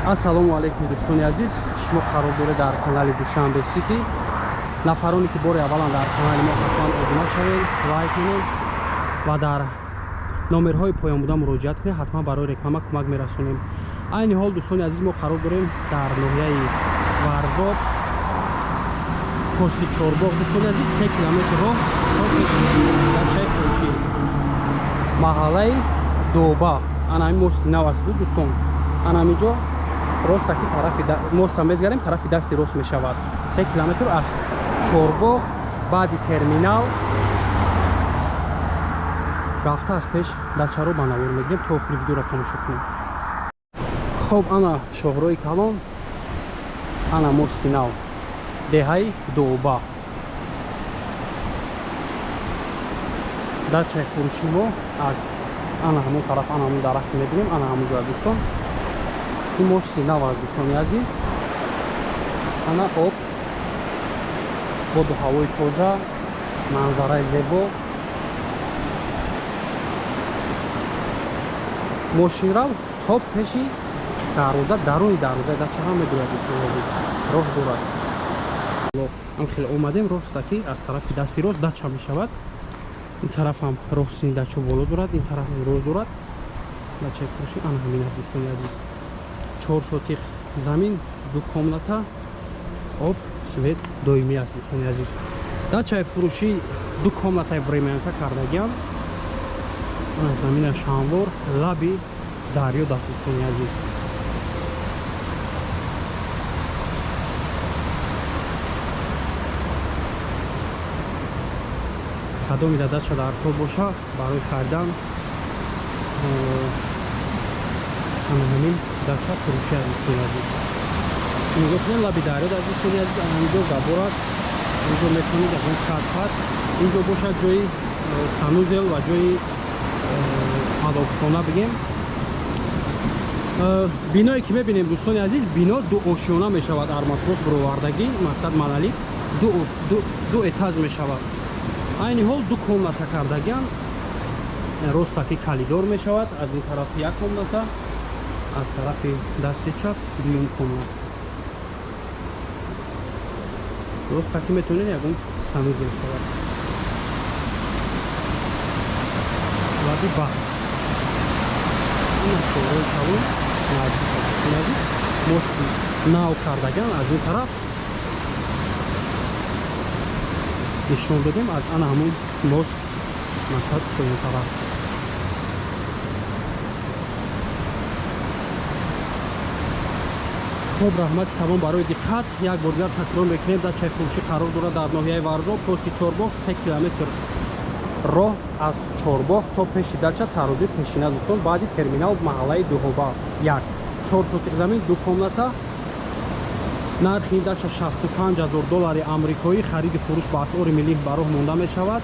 Ассалому алайкум дӯстони азиз, шумо қарор доред дар канали Душанбе Сити. Нафароне ки бори аввалан дар канали мо ҳатман обуна шавед, лайк кунед ва дар номерҳои поён буда муроҷиат кунед, ҳатман барои реклама кӯмак мерасонем. Айни ҳол дӯстони азиз мо қарор дорем дар ноҳияи Варзоб, пости Чорбоғ. Дӯстони азиз 3 километр роҳ то пеши дачаи фурӯшӣ, маҳаллаи Доба. Ана ҳамин мости нав аст дӯстон. Ана ҳамин ҷо ростаки тарафи моста мезгарем, тарафи дасти рост мешавад. 3 километр аз Чорбоғ баъди терминал рафта аз пеш дачаро ба навор мегирем, то охири видеоро тамошо кунем. Хоб, ана шоҳрои калон, ана мости нав, деҳаи Доба. Дачаи фурӯши мо аз ана ҳамон тараф, ана ҳамон дарахт мебинем, ана ҳамон ҷоя дӯстон. Ин мости нав аст дӯстони азиз. Ана об, боду ҳавои тоза, манзараи зебо. Мошинрав то пеши дарвоза, даруни дарвозаи дача ҳам медурад дӯстони азиз, роҳ дорад. Ам хеле омадем ростаки аз тарафи дасти рост дача мешавад. Ин тараф ҳам ростини дача боло дорад, ин тараф ҳам роҳ дорад. Дачаи фурӯшӣ ана ҳамин аст дӯстони азиз. 4 сотих замин, 2 комната, об, свет доимӣ аст дӯстони азиз. Дачаи фурӯшӣ 2 комнатаи временка кардагиам. Ана заминаш ҳамвор, лаби дарё даст дӯстони азиз. Кадоми дача дар кор боша барои харидан, ана ҳамин дача фурӯшӣ аст дӯстони азиз. Нигоҳ кунед, лаби дарё даст дӯстони азиз. Ана ҳамин ҷо забор аст, инҷо метавонед ягон кат-пат, инҷо бошад ҷои санузел ва ҷои падобхона бигем. Биное ки мебинем дӯстони азиз, бино ду ошёна мешавад, арматурош буровардагӣ, мақсад монолит, ду этаж мешавад. Айни ҳол 2 комната кардагиан, ростаки калидор мешавад, аз ин тараф як комната, аз тарафи дасти чап дуюм комната. Ростаки метавонед ягон санузел шавад. Лаби баҳр. Ин аз шоҳрои калон наздик аст. Мости нав кардагиан аз ин тараф нишон додем, аз ана ҳамон мост мақсад поён тараф. Хоб, раҳмати тамом барои диққат. Як бор дигар такрор мекунем, дачаи фурӯшӣ қарор дорад дар ноҳияи Варзоб, пости Чорбоғ, 3 километр роҳ аз Чорбоғ то пеши дача, тарозуи пешина дӯстон, баъди терминал, маҳаллаи Дуҳоба 1. 4 сотиқ замин, 2 комната. Нархи ин дача 65 000 доллари амрикоӣ, хариди фурӯш ба асъори миллӣ ба роҳ монда мешавад.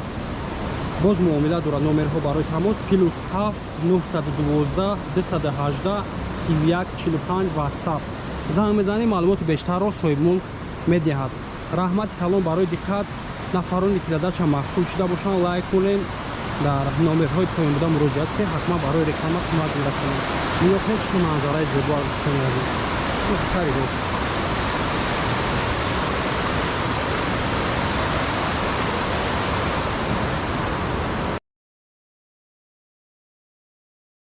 Боз муомила дорад. Номерҳо барои тамос +7 912 218 31 45 WhatsApp. Занг мезанем, маълумоти бештарро соҳибмулк медиҳад. Раҳмати калон барои диққат. Нафароне ки дар дача маъқул шуда бошанд, лайк кунед, дар номерҳои поён буда муроҷиат кунед, ҳатман барои реклама кӯмак мерасонем. Нигоҳ кунед, чӣ манзараи зебо аст дӯстони азиз. Сари рост.